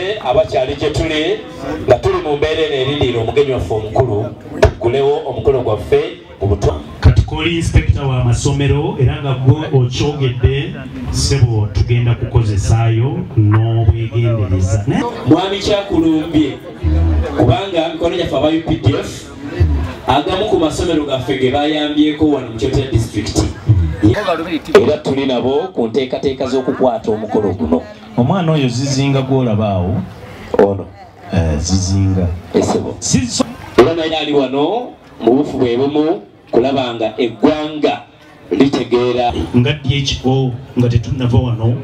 Baffe abakyali gye tuli nga tuli mu mbeera eno erindirira omugenyi waffe omukulu, tugulewo omukolo gwaffe mu buto. Kati koli inspector wa masomero era nga gwe okyogedde ssebo, tugenda kukozesaayo n'obwegendereza. Mwami Kyakulumbye, kubanga mikono gyaffe aba UPDF agamu ku masomero gaffe ge bayambyeko wano mu Kyotera disitulikiti, era tuli nabo ku nteekateeka z'okukwata omukolo guno. Omwana oyo Zizinga gw'olaba awo ono Zizinga esebo era naye ali wano mu bufu bwe bumu kulaba nga eggwanga litegeera. Nga DHO nga tetunnava wano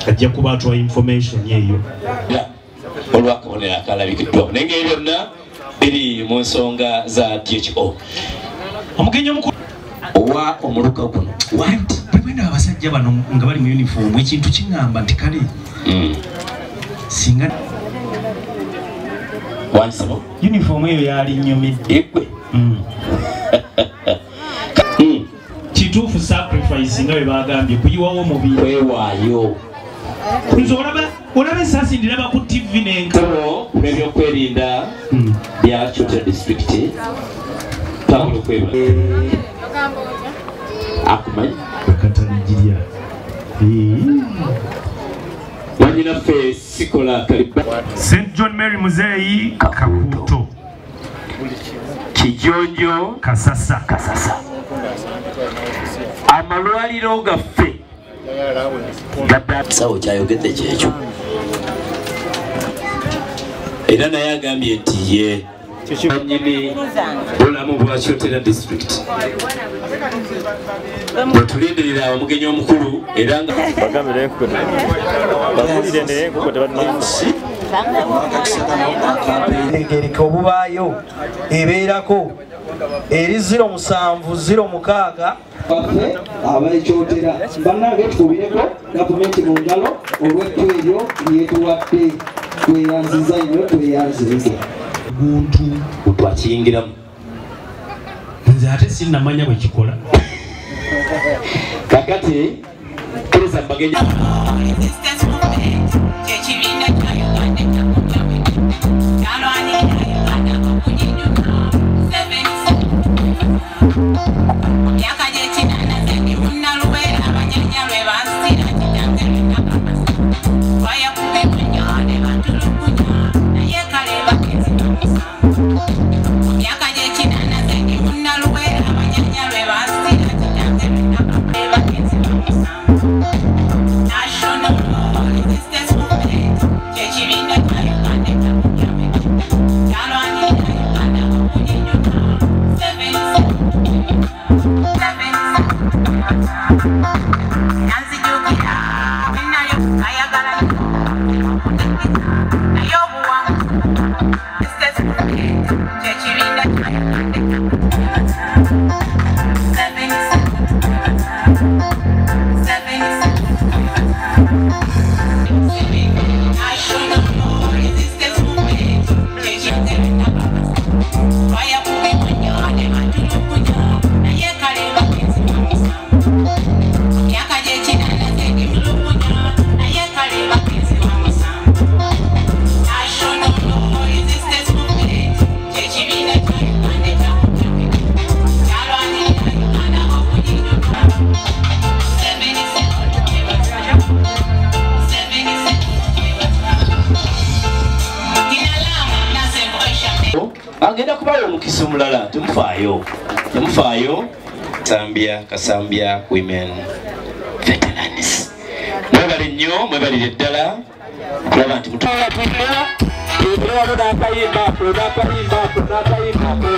ajja kuba atuwa information eyo olwakabonero akalabikiddwa, naye ngeri byonna biri mu nsonga za DHO. Omugenyi omukulu owa omuluka guno bwebwenda abasajja bano nga bali mu uniform, ekintu kiŋŋamba nti kale singa wansabo uniform eyo yali nnyumidde egwe. Kituufu sacrifice nga bwe bagambye kuyiwawo omubiri kwewaayo. Nze olaba ensaasi ndiraba ku TV nenka olw'ebyokwerinda bya Kyotera disitulikiti twagala okweba akumanyi akataligirya wanyinaffe sikola kaliba St John Mary Muzeeyi Kakuuto Kijonjo Kasasa Kasasa. Amalwaliro gaffe sawo kyayogedde kyekyo, era naye agambye nti ye nyini bulamu bwa Kyotera disitulikiti. Bwe tulindirira omugenyi omukulu era nga tegereka obubaayo ebeerako eri 07 06 baffe ab'ekyotera bannange tukubireko gavumenti mu ngalo olw'ettu eryo lyetuwadde. Tweyanziza nnyo, tweyanziriza guntu twakiyingiramu. Nze ate sinnamanya bwe kikola. Kakati kkiriza bagenyi agenda kubayo omukisa omulala. Temufaayo, temufaayo. Kasambya, Kasambya Women Veterans, mwebale nnyo, mwebalire ddala kulaba nti wano n'akayimba ako n'akayimba ako n'akayimba ako.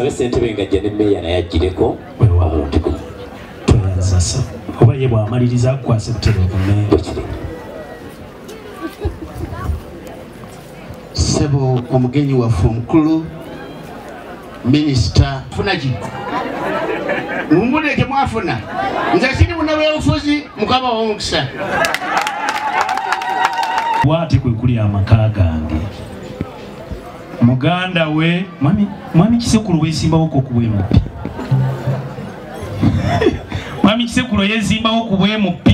Kansabe ssentebe nga ajja ne meeya naye agireko omulundi gumu. Tweyanza oba ye bw'amaliriza akukwase butereevu meeya. Bwe kiri. Ssebo omugenyi waffe omukulu minisita funa ki mumbulire temwafuna nze siri munnabyabufuzi mukama w'omukisa. Bw'ate kwe kuli amaka gange muganda we mwami Kisekulu weesimbawo ku bw'MP. Mwami Kisekulu yeesimbawo ku bw'MP.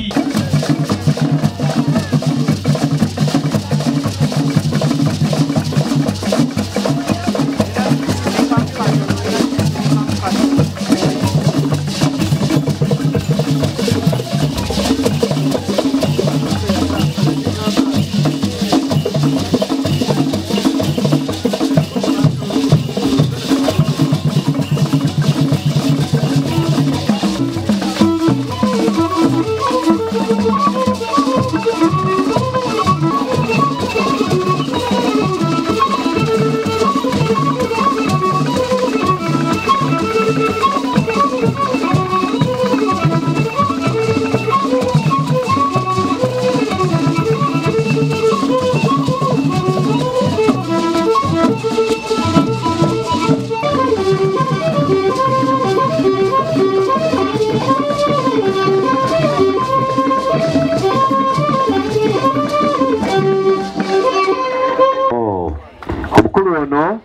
Omukulu ono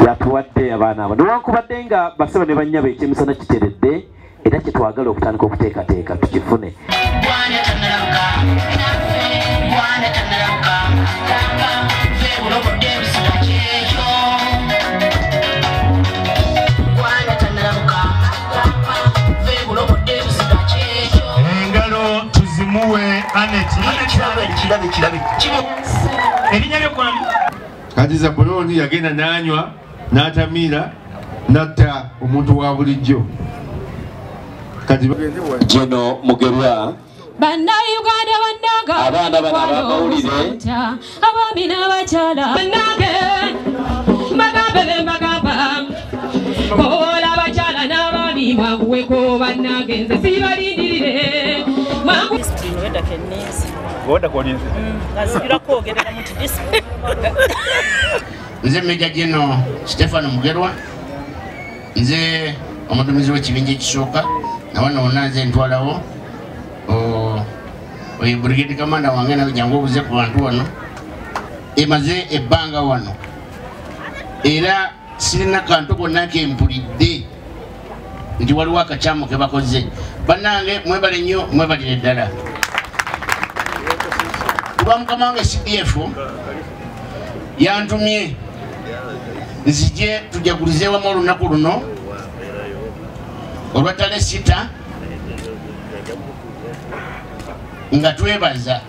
yatuwadde abaana abo newankubadde nga basebo ne bannyabo ekyemisana kiteredde era kye twagala okutandika okuteekateeka tukifune. Engalo tuzimuwe Aneti. Erinnya lyo kwani? Kati Zabuloni yagenda n'anywa n'atamiira n'atta omuntu wa bulijjo. Kati Gino Mugerwa Bannayuganda bannange abaana bano abamawulire abaami n'abakyala bannange mbagambe be mbagamba koola abakyala n'abaami mwanguweko bannange nze sibalindirire. Nze Meja Gino Stefano Mugerwa, nze omuduumizi w'ekibinja ekisooka na wano wonna nze ntwalawo oyo brigade commander wange nawe jangu obuze ku bantu wano. Emaze ebbanga wano era sirina kantu konna ke mpulidde nti waliwo akakyamu ke bakoze. Bannange mwebale nnyo, mwebalire ddala. Kuba mukama wange CDF yantumye nzije tujagulize wamu olunaku luno olwa tarehe 6 nga twebaza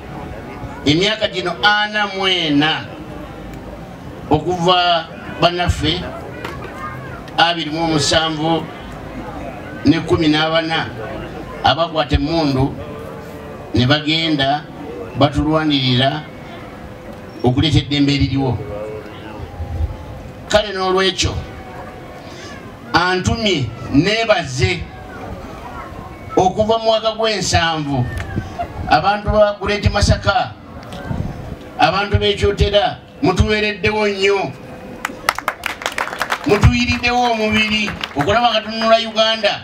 emyaka gino 44 okuva bannaffe 27 ne 14 abakwata emmundu ne bagenda batulwanirira okuleeta eddembe eririwo. Kale n'olwekyo antumye neebaze okuva mu mwaka gw'ensanvu abantu ba Great Masaka, abantu b'Ekyotera mutuweereddewo nnyo, mutuyiriddewo omubiri okulaba nga tununula Uganda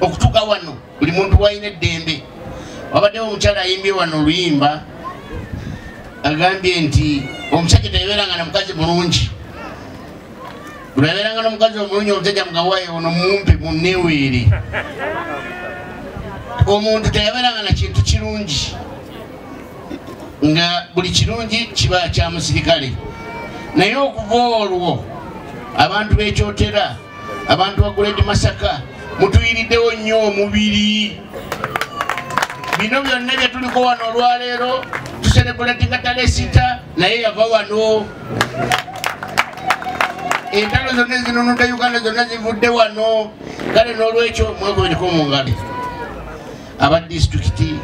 okutuuka wano buli muntu walina eddembe. Wabaddewo omukyala ayimbye wano oluyimba agambye nti omusajja teyabeeranga na mukazi mulungi, buli abeeranga n'omukazi omulungi omusajja mugawaye ono mumpe munneweere. Omuntu teyabeeranga na kintu kirungi nga buli kirungi kiba kya musirikale. Naye okuva olwo abantu b'Ekyotera, abantu ba Great Masaka mutuyiriddewo nnyo omubiri. Bino byonna bye tuliko wano olwaleero tuserebulatinga tarehe 6 naye yava wano. Entalo zonna ezinunudde Uganda zonna zivudde wano. Kale n'olwekyo mwekubereko mu ngalo aba disitulikiti,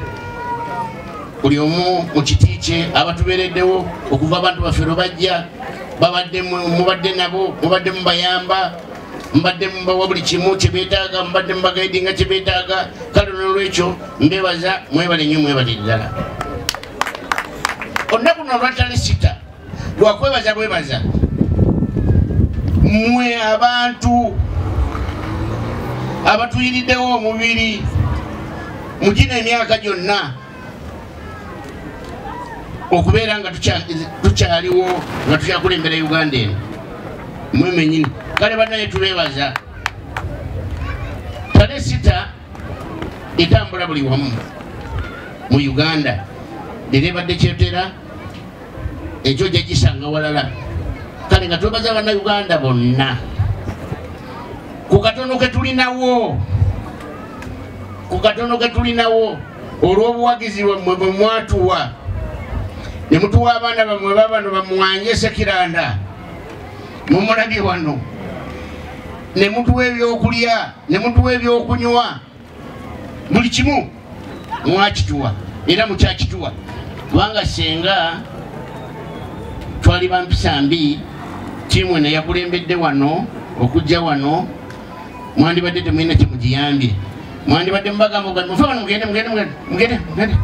Buli omu mu kiti kye abatubeereddewo okuva abantu baffe lwe bajja, babadde mubadde nabo, mubadde mubayamba, mbadde mubawa buli kimu kye beetaaga, mbadde mubagaidinga kye beetaaga. Kale n'olwekyo mbebaza, mwebale nnyo, mwebale ddala. Olunaku luno olwa tarehe 6 lwakwebaza bwebaza mmwe abantu abatuyiriddewo omubiri mu gino emyaka gyonna okubeera nga tukyaliwo, nga tukyakulembera Uganda eno, mmwe mwennyini. Kale bannaye tubeebaza. Tarehe 6 etambula buli wamu mu Uganda, leero ebadde Kyotera, ekyo ojja gisanga walala. Kale nga twebaza bannayuganda bonna ku katono ke tulinawo, ku katono ke tulinawo olw'obuwagizi bwammwe bwe mwatuwa, ne mutuwa abaana bammwe babano bamwanye Sekiranda mumulabye wano, ne mutuwa ebyokulya, ne mutuwa ebyokunywa, buli kimu mwakituwa era mukyakituwa, kubanga senga twali bampisa mbi, ttiimu eno yakulembedde wano okujja wano, mwandibadde temulina kye mugiyambye, mwandibadde mubagamba mufe wano, mugende mugende mugende mugende,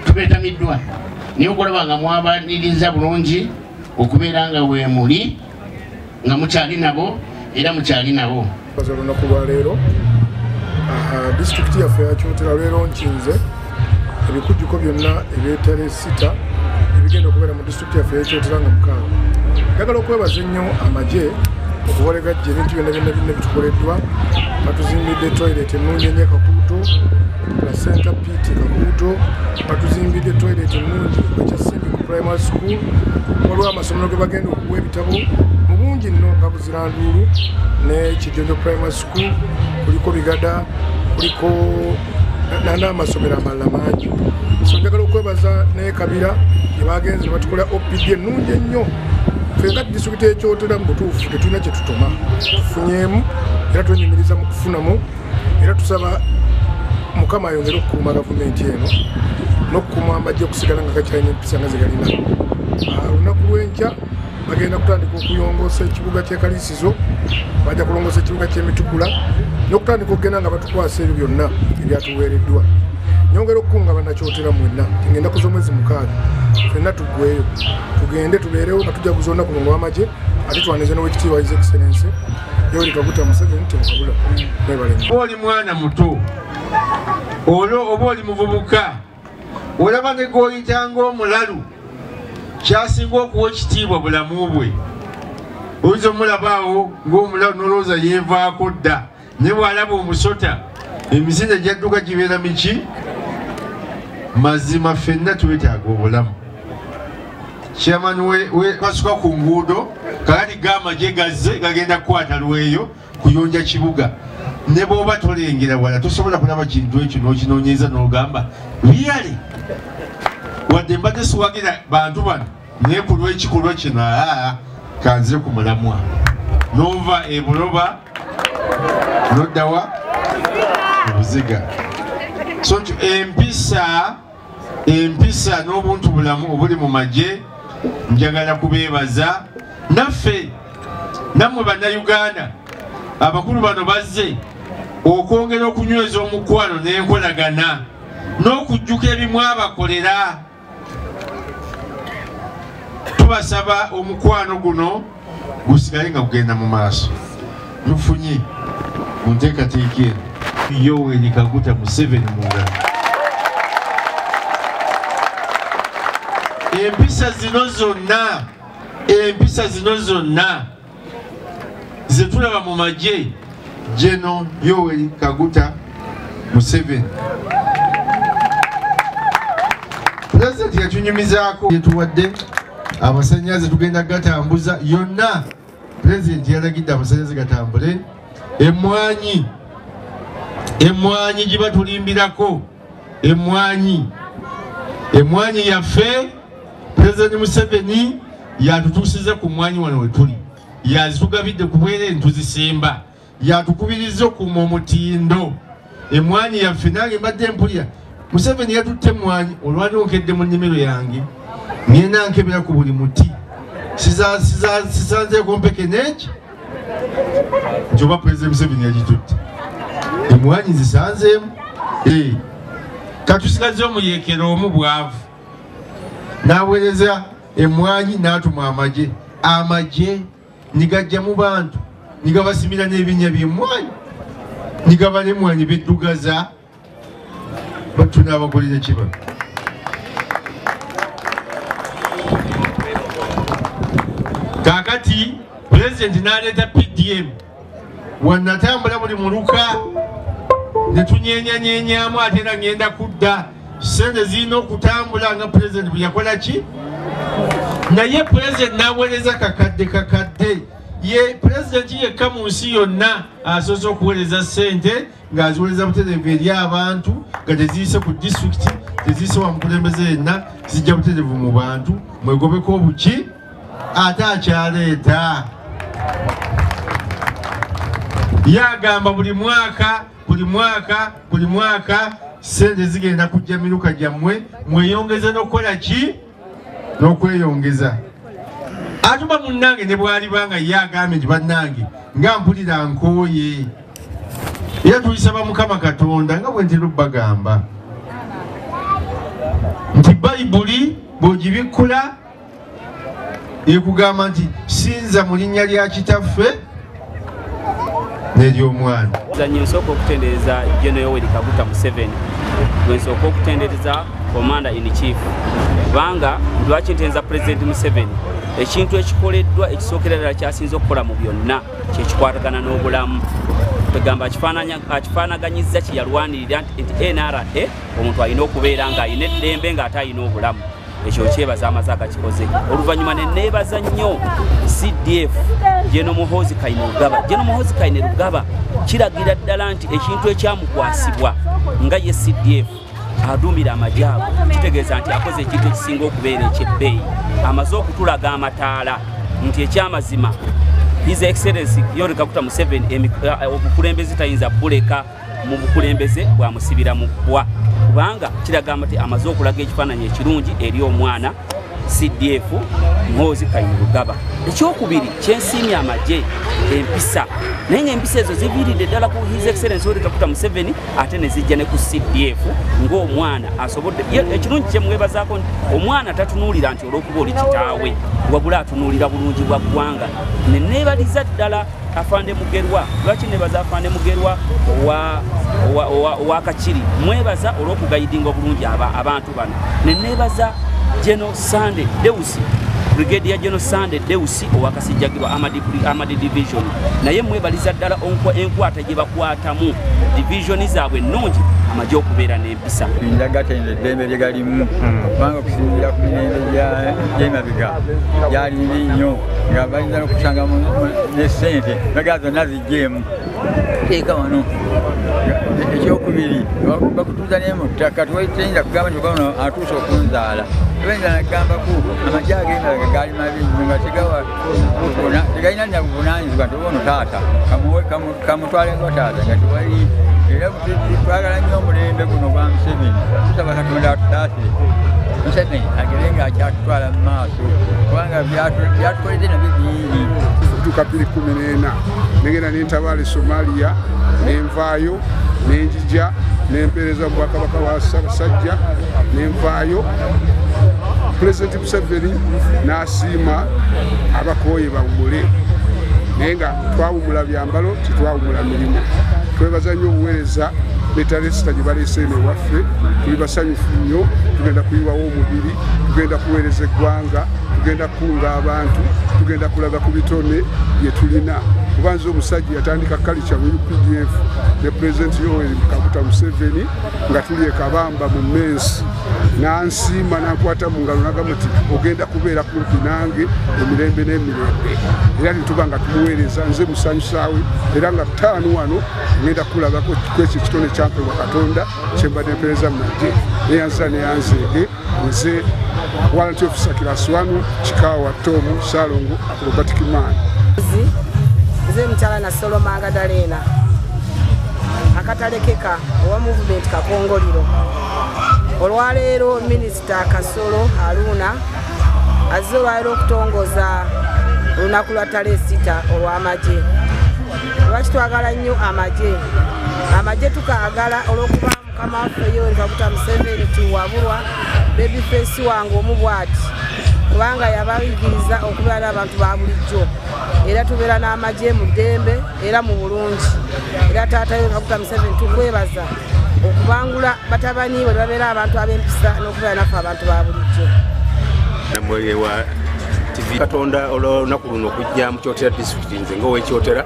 tubeetamiddwa. Naye okulaba nga mwabaniriza bulungi okubeera nga weemuli, nga mukyali nabo era mukyali nabo. Olunaku lwaleero disitulikiti yaffe ya Kyotera leero nkinze ebikujjuko byonna eby'etarehe 6 ebigenda okubeera mu disitulikiti yaffe ya Kyotera nga 6. Njagala okwebaza ennyo amagye okubolega gye ebintu byonna byonna byonna bitukoleddwa. Batuzimbidde toilet ennungi ennyo e Kakuuto, la Center Pit Kakuuto, batuzimbidde toilet ennungi ekya Simbi ku primary school. Waliwo amasomero ge bagenda okuwa ebitabo mu bungi nno nga Buziranduulu ne Kijonjo primary school, kuliko Bigada, kuliko n'amasomero amalala mangi. So njagala okwebaza ne Kabira gye bagenze ne batukolera OPD ennungi ennyo. Ffe nga disitulikiti y'e Kyotera mu butuufu tetulina kye tutoma, tufunyeemu era twenyumiriza mu kufunamu, era tusaba Mukama ayongere okukuuma gavumenti eno n'okukuuma amagye okusigala nga gakyalina empisa nga ze galina. Olunaku lw'enkya bagenda kutandika okuyongoosa ekibuga ky'e Kalisizo, bajja kulongoosa ekibuga ky'Emitukula n'okutandika okugenda nga batukwasa ebyo byonna ebyatuweereddwa. Nyongera okukunga bannakyotera mwenna ngenda kuza omwezi 6 ffenna tuggweyo tugende tubeerewo nga tujaguza olunaku luno olw'amagye, ate twanirize n'Oweekitiibwa His Excellency Yoweri Kaguta Museveni Tibuhaburwa. Mwebale nnyo. Oba oli mwana muto olwo oba oli muvubuka, olaba ne gw'oyita ng'omulalu, kyasinga okuwa ekitiibwa bulamu bwe. Oyinza omulaba awo ng'omulalu n'olowooza yeevaako dda, naye bw'alaba omusota emisinde gy'adduka gibeera miki? Mazima ffenna twetaaga obulamu. Chairman we basuka ku nguudo, kakati g'amagye gazze gagenda kukwata Lweyo kuyonja kibuga. Ne bw'oba tolengera wala tosobola kulaba kintu ekyo n'okinoonyeza n'ogamba really, wadde mbadde siwagira bantu bano, naye ku lw'ekikolwa kino kanzire ku mulamwa. N'ova e Buloba n'oddawa e Buziga. So nti empisa n'obuntu bulamu obuli mu magye, njagala kubeebaza. Naffe nammwe bannayuganda abakulu bano bazze okwongera okunyweza omukwano n'enkolagana n'okujjuka ebimwabakolera. Tubasaba omukwano guno gusigale nga gugenda mu maaso. Lufunye mu nteekateeka eno Yoweri Kaguta Museveni mu ngalo. Empisa zino zonna ze tulaba mu magye, General Yoweri Kaguta Museveni. Pulezidenti yatunyumizaako yetuwadde amasannyalaze tugenda gatambuza yonna. Pulezidenti yalagidde amasannyalaze gatambule. Emmwanyi gye batulimbirako, emmwanyi yaffe Pulezidenti Museveni yatutuusiza ku mmwanyi wano we tuli, yazitugabidde ku bwereere tuzisimba, yatukubiriza okuuma omutindo. Emmwanyi yaffe nange mbadde mpulira Museveni yatutte emmwanyi olwalyokedde mu nnimiro yange ngenda nkebera ku buli muti sisanzeeko mpeke n'eki nti oba Pulezidenti Museveni yagitutte emmwanyi zisanzeemu. Katusigaze omuyeekera omu bwavu n'aweereza emmwanyi n'atuma amagye, amagye nigajja mu bantu nigabasimira n'ebinnya by'emmwanyi nigabala emmwanyi biddugaza batunaabakolera kiba. Kaakati Pulezidenti n'aleeta PDM wannatambula buli muluka ne tunyenyanyenyamu ate era ngenda kudda ssente zirina okutambula nga Pulezidenti bwe yakola ki. Naye Pulezidenti n'aweereza kakadde kakadde. Ye Pulezidenti yekka mu nsi yonna asoose okuweereza ssente ng'aziweereza butereevu eri abantu nga teziyise ku disitulikiti, teziyise wa mukulembeze yenna, zijja butereevu mu bantu mwegobeko obuki ate akyaleeta. Yagamba buli mwaka buli mwaka buli mwaka ssente zigenda kujja miruka gyammwe mweyongeze n'okukola ki n'okweyongeza. Atuma munnange ne bw'aliba nga ye agambye nti bannange nga mpulira nkooye, era tulisaba Mukama Katonda nga bwe ntera obbagamba nti Bayibuli bw'ogibikkula ekugamba nti sinza mu linnya lya Kitaffe n'ery'Omwana. Nzanyo nsooka okutendereza General Yoweri Kaguta Museveni, gwe nsooka okutendereza Commander in Chief, kubanga lwaki ntenza President Museveni ekintu ekikoleddwa ekisookera ddala kyasinze okukola mu byonna kyekikwatagana n'obulamu. Kwegamba akifaanaganyizza kye yalwanirira nti NRA omuntu alina okubeera ng'alina eddembe ng'ate alina obulamu. Ekyo kyebaza amaze agakikoze. Oluvannyuma ne neebaza nnyo CDF General Muhoozi Kainerugaba. General Muhoozi Kainerugaba kiragira ddala nti ekintu ekyamukwasibwa nga ye CDF aduumira amagye ago kitegeeza nti akoze ekintu ekisinga okubeera eky'ebbeeyi. Amaze okutulaga amataala nti ekyamazima His Excellency Yoweri Kaguta Museveni obukulembeze tayinza buleka mu bukulembeze bwamusibira mu bbwa, kubanga kiraga nti amaze okulaga ekifaananyi ekirungi eri omwana CDF Muhoozi Kainerugaba. Ekyokubiri kyensiimye amagye empisa, naye ng'empisa ezo ziviiridde ddala ku His Excellency Yoweri Kaguta Museveni ate ne zijja ne ku CDF ng'omwana asobodde. Ekirungi kye mwebazaako nti omwana tatunuulira nti olw'okuba oli kitaawe, wabula atunuulira bulungi bwa ggwanga. Ne neebaliza ddala Afande Mugerwa. Lwaki neebaza Afande Mugerwa owa Kakiri? Mwebaza olw'okugayidinga obulungi abantu bano. Ne neebaza General Sande Deusi, Brigadier General Sande Deusi owa Kasijjagirwa Amadi Division, naye mwebaliza ddala enkwata gye bakwatamu divisioni zaabwe ennungi amagye okubeera n'empisa. Njagatenze eddembe lye galimu kubanga okusinziira ku mirembe gy'emabega gyali mibi nnyo nga bayinza n'okusanga ne ssente bagaa zonna zijjeemu teeka wano. Ekyokubiri bakutuuza naye mu ttaka, teyinza kugamba nti ono atuuse okunzaala. Tebayinza nagambako amagye ag'emabega gaali mabi nnyo nga tegalina na buvunaanyizibwa nti oba ono taata kamutwale nga taata nga tewali. Era twagala nnyo omulembe guno gwa Museveni, tusaba Katonda atutaasire Museveni agere ng'akyatutwala mu maaso kubanga byatukoledde nabyo bingi. Okutuuka 2014 negenda nentabaala e Somalia, nenvaayo nenjija nempeereza mu bwakabaka bwa Ssaabasajja, nenvaayo. Pulezidenti Museveni n'asiima abakooye bawummule, naye nga twawummula byambalo tetwawummula mirimu. Twebaza nnyo obuweereza ne talesita gye baleese eno ewaffe, tuli basanyufu nnyo, tugenda kuyiwawo omubiri, tugenda kuweereza eggwanga, tugenda kukunga abantu, tugenda kulaga ku bitone bye tulina. Kuba nze omusajja yatandika culture mu UPDF ne Pulezidenti Yoweri Kaguta Museveni nga tuli e Kabamba mu Mensi, n'ansiima n'ankwata mu ngalo n'agamba nti ogenda kubeera kumpi nange emirembe n'emirembe. Era nituba nga tumuweereza, nze musanyusaawe era nga 5 wano ngenda kulabako kwekyo ekitone kyampebwa Katonda kye mbadde mpeereza mu magye. Neyanza neyanzeege nze Warrant Officer Class 1 Kikawa Tom Ssalongo Acrobatic Man. Nze mukyala Nassolo Mangadalena akatalekeka owa movement Kakongoliro. Olwaleero Minisita Kasolo Haruna azze olwaleero okutongoza olunaku lwa tarehe 6 olw'amagye. Lwaki twagala nnyo amagye? Amagye tukaagala olw'okuba mukama waffe Yoweri Kaguta Museveni tuwabulwa baby face wange omu bw'ati, kubanga yabayigiriza okubeera n'abantu ba bulijjo, era tubeera n'amagye mu ddembe era mu bulungi. Era taata Yoweri Kaguta Museveni tukwebaza okubangula batabani bwe babeera abantu ab'empisa n'okubeera naffe abantu ba bulijjo. Namwe wa TV Katonda olunaku luno okujja mu Kyotera district, nze ng'ow'ekyotera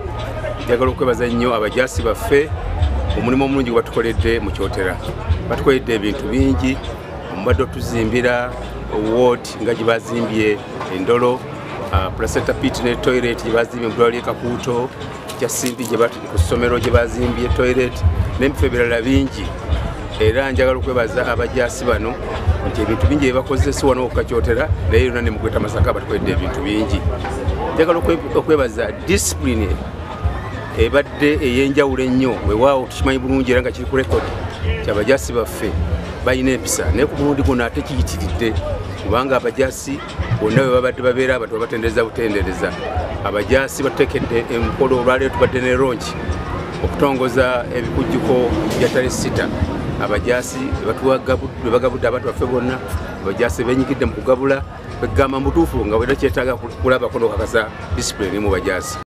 njagala okwebaza nnyo abajaasi baffe omulimu omulungi gwe batukoledde mu Kyotera. Batukoledde ebintu bingi, omubadde otuzimbira ward nga gye bazimbye endolo, placenta pit ne toilet gye bazimbye mu ddwaliro ly'e Kakuuto, Kyasimbi gye ku ssomero gye bazimbye toilet n'ebifo ebirala bingi. Era njagala okwebaza abajaasi bano nti ebintu bingi bye bakoze si wano wokka Kyotera, naye yonna ne mu Greater Masaka batukoledde ebintu bingi. Njagala okwebaza discipline ebadde ey'enjawulo ennyo, weewaawo tukimanyi bulungi era nga kiri ku record nti abajaasi baffe balina empisa, naye ku mulundi guno ate kiyitiridde kubanga abajaasi bonna bwe babadde babeera abantu babatendereza butendereza. Abajaasi batuteekedde emikolo, olwaleero tubadde ne launch okutongoza ebikujjuko bya tarehe 6. Abajaasi bwe bagabudde abantu baffe bonna, abajaasi benyigidde mu kugabula, kwegamba mu butuufu nga bwera kyetaaga kulabako n'okakasa discipline mu bajaasi.